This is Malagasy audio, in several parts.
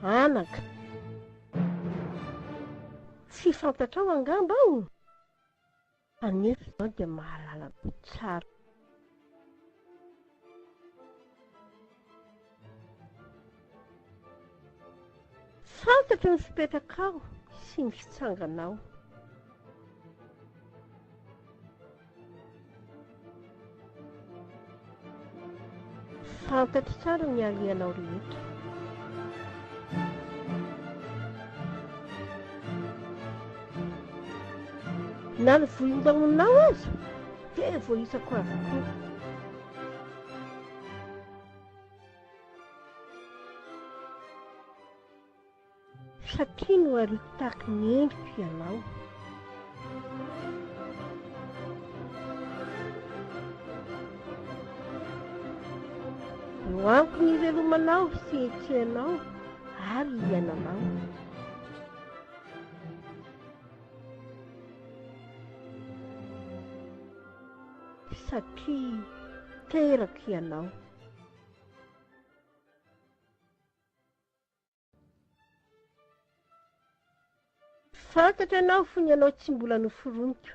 Anaka, tsy fantatrao angamba aho, kanefa ianao dia mahalala anao tsara. Fantatro ny fipetrakao sy ny fitsanganao. Fantatro tsara ny alehanao rehetra. Na ny volon-dahonao aza dia voaisako avokoa. Satria nohariako tahaky ny endriko ianao. Eo amiko ny hivelomanao sy hihetsehanao ary hiainanao. Satria terako ianao. Fantatro ianao fony ianao tsy mbola noforoniko.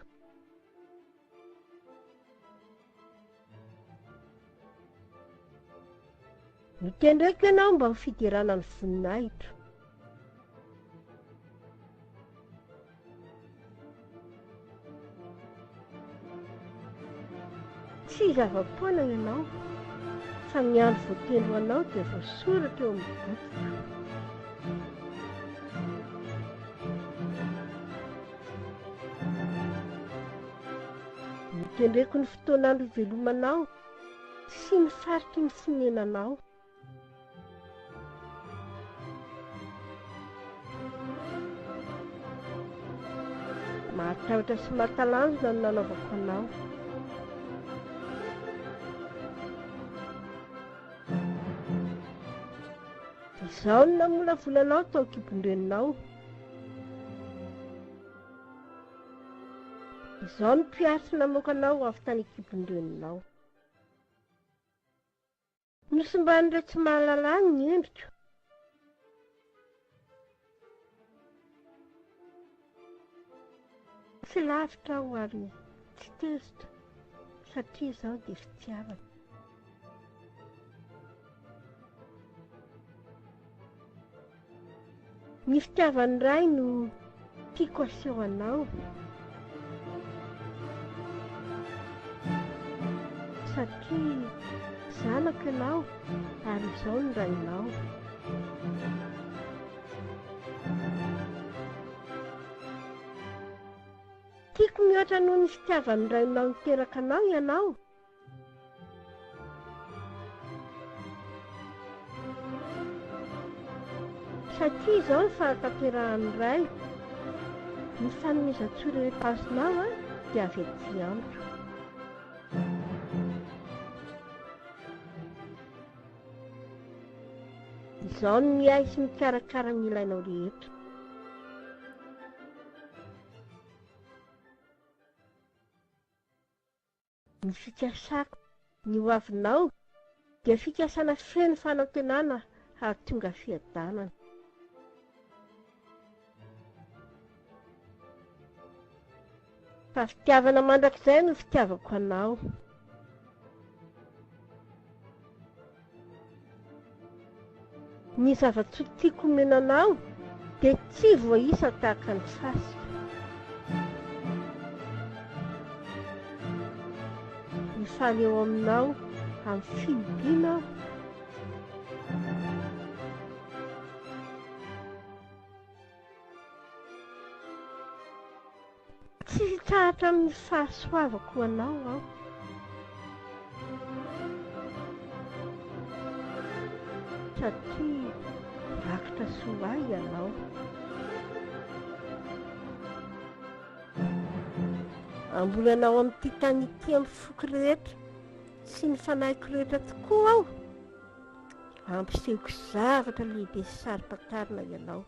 Notendreko ianao mba ho fiderana ny voninahitro. Tsy zava-poana ianao, fa ny andro voatendry ho anao dia voasoratra eo amin'ny bokiko. Notendreko ny fotoan'andro ivelomanao sy ny faritry ny fonenanao. Mahatahotra sy mahatalanjona ny nanaovako anao. Izaho no namolavola anao tao an-kibon-dreninao. Izaho no mpiaro sy namoaka anao avy tany an-kibon-dreninao. Nosimban'ireo tsy mahalala ahy ny endriko. Tsy lavitra aho ary tsy tezitra satria izaho dia fitiavana. Ny fitiavan'ny Ray no tiako aseho anao. Satria zanako ianao ary izao ny Rainao. Tiako mihoatra noho ny fitiavan'ny Rainao niteraka anao ianao. Satria izao ny fahatanterahan'ny Ray, ny fanomezan-tsoa rehetra azonao dia avy aty amiko. Izaho no miahy sy mikarakara ny ilainao rehetra. Ny fikasako ny ho avinao dia fikasana feno fanantenana hahatonga fiadanana. Fa fitiavana mandrakizay no fitiavako anao. Ny zava-tsoa tiako omena anao dia tsy voaisa tahaka ny fasika. Mifaly eo aminao amin'ny fihobiana aho. Tsy hitsahatra amin'ny fahasoavako ho anao aho. Satria rakitra soa ho ahy ianao. Hamboly anao amin'ity tany ity amin'ny foko rehetra sy ny fanahiko rehetra tokoa aho. Hampisehoko zavatra lehibe sy saro-pantarina ianao.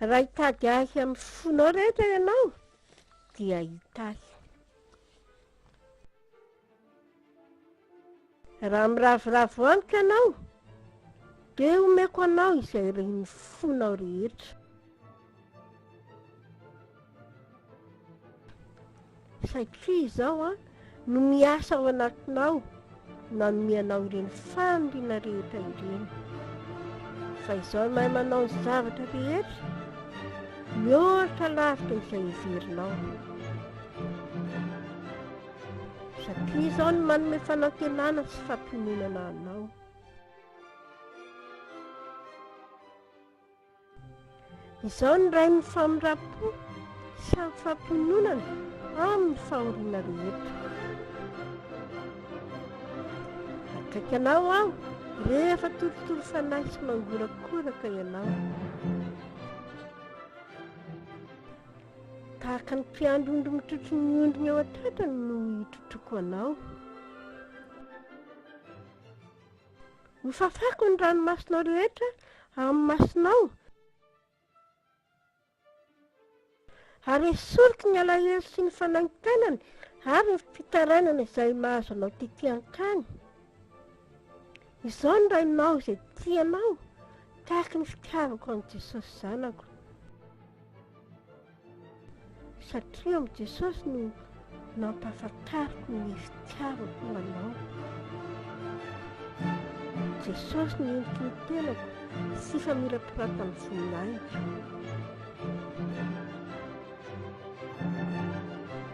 Raha hitady ahy amin'ny fonao rehetra ianao, dia hahita ahy. Raha miravoravo amiko ianao, Dia omeko anao izay irin'ny fonao rehetra. Satria izao an, no miasa ao anatinao nanome anao ireny faniriana rehetra ireny. Fa izao no mahay manao ny zavatra rehetra, mihoatra lavitra izay heverinao. Satria izao no manome fanantenana sy fampiononana anao. Izao ny Rain'ny famindram-po sy amin'ny fampiononana amin'ny fahoriana rehetra. Akaiky anao aho rehefa torotoro fanahy sy mangorakoraka ianao. Tahaka ny mpiandry ondry mitrotro ny ondriny eo an-tratrany no hitrotroako anao. Hofafako ny ranomasonao rehetra amin'ny masonao, ary hesoriko ny alahelo sy ny fanaintainana ary ny fitarainana izay mahazo anao tety an-tany. Izao ny Rainao izay tia anao, tahaka ny fitiavako an'i Jesosy Zanako. Satria amin'i Jesosy no nampahafantariko ny fitiavako anao. Jesosy no endriky ny tenako sy famirapiratan'ny voninahitro.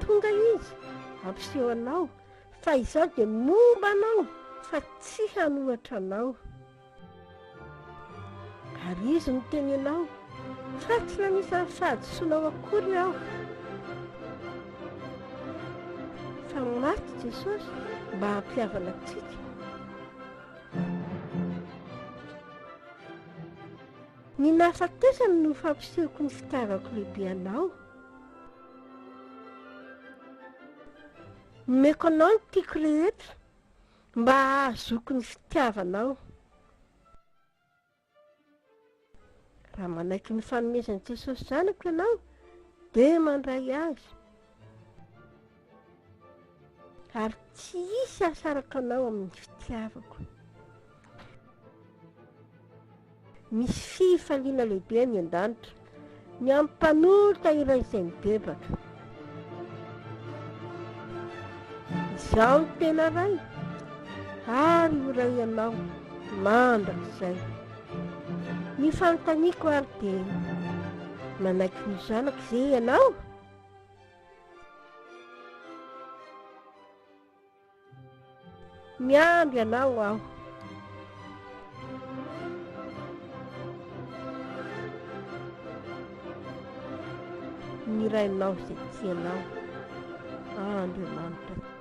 Tonga Izy hampiseho anao fa Izaho dia momba anao fa tsy hanohatra anao. Ary izy niteny anao, fa tsy nanisa ny fahadisoanao akory aho. Fa maty Jesosy mba hampihavana antsika. Ny nahafatesany no fampisehoko ny fitiavako lehibe anao. Nomeko anao ny tiako rehetra. Mba hahazoako ny fitiavanao. Raha manaiky ny fanomezan'i Jesosy Zanako ianao, dia mandray Azy. Ary tsy hisy hahasaraka anao amin'ny fitiavako. Misy fifaliana lehibe any an-danitra ny amin'ny mpanota iray izay mibebaka. Izaho no tena Ray, ary ho Ray anao mandrakizay. Ny fanontaniako ary dia, manaiky ny zanako ve ianao? Miandry anao aho. Ny Rainao izay tia anao, Andriamanitra.